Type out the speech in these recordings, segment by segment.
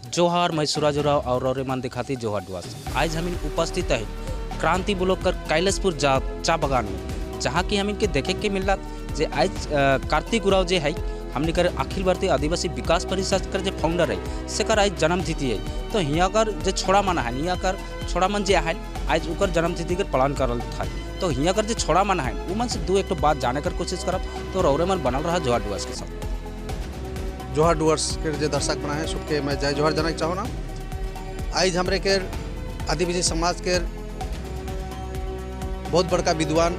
जोहार, मैं सूरज उरांव और रौरे मान दिखाती जोहार डुआर्स। आज हम उपस्थित है क्रांति ब्लॉक कर कैलाशपुर चा बागान में, जहाँ की हम इनके देखे के मिला जे आज कार्तिक उरांव जे है हमने कर अखिल भारतीय आदिवासी विकास परिषद कर जो फाउंडर है सेकर आज जन्मतिथि है। तो यहाँ कर जो छोड़ा मन है, यहाँ कर छोड़ा मन जे है आज उकर जन्मतिथि कर पालन करल था। तो यहाँ कर जो छोड़ा मन है वो मन से दो एक बात जाने कर कोशिश करब, तो रौरे मन बनल रहा जोहार डुआर्स के साथ। जोहार डुआर्स के जो दर्शक बना है सबके मैं जय जोहार जाना चाहो ना। आज हमरे के आदिवासी समाज के बहुत बड़का विद्वान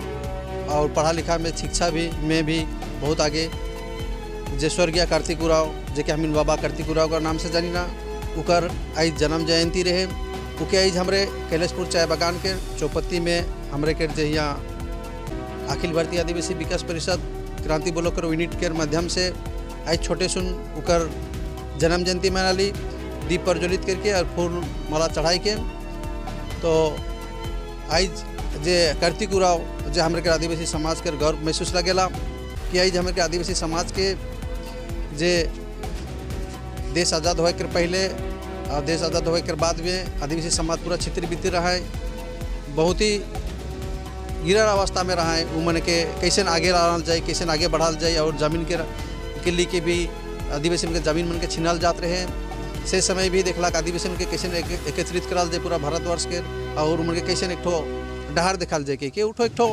और पढ़ा लिखा में शिक्षा भी में भी बहुत आगे जे स्वर्गीय कार्तिक उरांव, जेके हम बाबा कार्तिक उरांव का नाम से जानी ना, उकर आज जन्म जयंती रहे। उके आज हमरे कैलाशपुर चाय बागान के चौपत्ती में हमरे के जे यहाँ अखिल भारतीय आदिवासी विकास परिषद क्रांति ब्लॉक यूनिट के माध्यम से आज छोटे सुन उकर जन्म जयंती मनाली, दीप प्रज्वलित करके और फूल माला चढ़ाई के। तो आज जे कार्तिक उरांव जे हमरे के आदिवासी समाज के गर्व महसूस लगेला कि आज हमरे के आदिवासी समाज के जे देश आज़ाद होए के पहले और देश आज़ाद होए के बाद में आदिवासी समाज पूरा छितर बितर रहा है, बहुत ही गिरल अवस्था में रहा है। उमन के कैसे आगे लाल जाए, कैसे आगे बढ़ाल जाए और जमीन के लिए के भी आदिवासी के जमीन मन के छीनल जात रहे। से समय भी देखला आदिवासी के कैसे एकत्रित कराल जाए पूरा भारतवर्ष के और उमन के कैसे एक ठो डहार दिखाल जाए के उठो एक ठो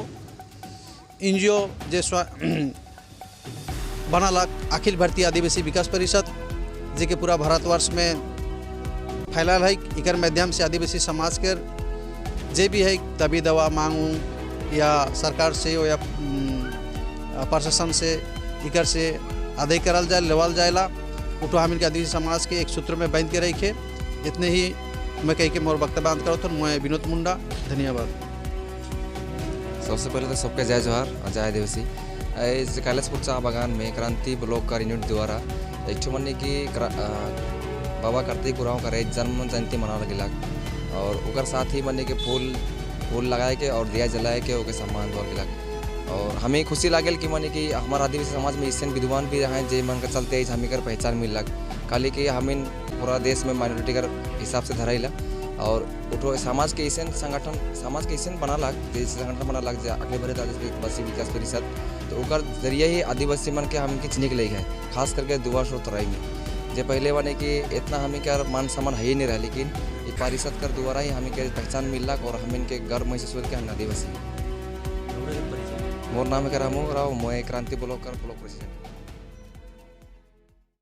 एनजीओ जे बनालक अखिल भारतीय आदिवासी विकास परिषद, जे के पूरा भारतवर्ष में फैलल है। इकर माध्यम से आदिवासी समाज के जे भी है तभी दवा मांगू या सरकार से या प्रशासन से इकर से आदाय करल जाए लेवल जाएला। उठो हम इनके आदिवासी समाज के एक सूत्र में बांध के रखे। इतने ही मैं कह के मोर वक्तव्य अंत करो। तो मैं विनोद मुंडा, धन्यवाद। सबसे पहले तो सबके जय जोहार और जय आदिवासी। इस कैलाशपुर चाय बागान में क्रांति ब्लॉक का यूनिट द्वारा एक ठो मने कि बाबा कार्तिक उरांव का जन्म जयंती मनाल गेला और ओकर साथ ही मने के फूल फूल लगाए के और दिया जलाए के ओके सम्मान दल गेला। और हमें खुशी लागल कि माने कि हमारा आदिवासी समाज में ऐसे विद्वान भी रहे जे मन के चलते हमें कर पहचान मिलक। खाली कि हमें पूरा देश में माइनॉरिटी कर हिसाब से धराइला और उठो समाज के ऐसे संगठन समाज के ऐसे बनालक जैसे संगठन बनालक जे अखिल भारतीय आदिवासी विकास परिषद, तो ओकर जरिए ही आदिवासी मन के हम के चिन्ह के है, खास करके दुआर्स और तराई में। जे पहले माने कि इतना हमें क्या मान सम्मान है ही नहीं रहा, लेकिन ये परिषद कर द्वारा ही हमें के पहचान मिलक और हमें के गर्व महसूस हो के हम आदिवासी। मोर नाम है रामू राव, मैं क्रांति ब्लॉक कर ब्लॉक प्रेसिडेंट।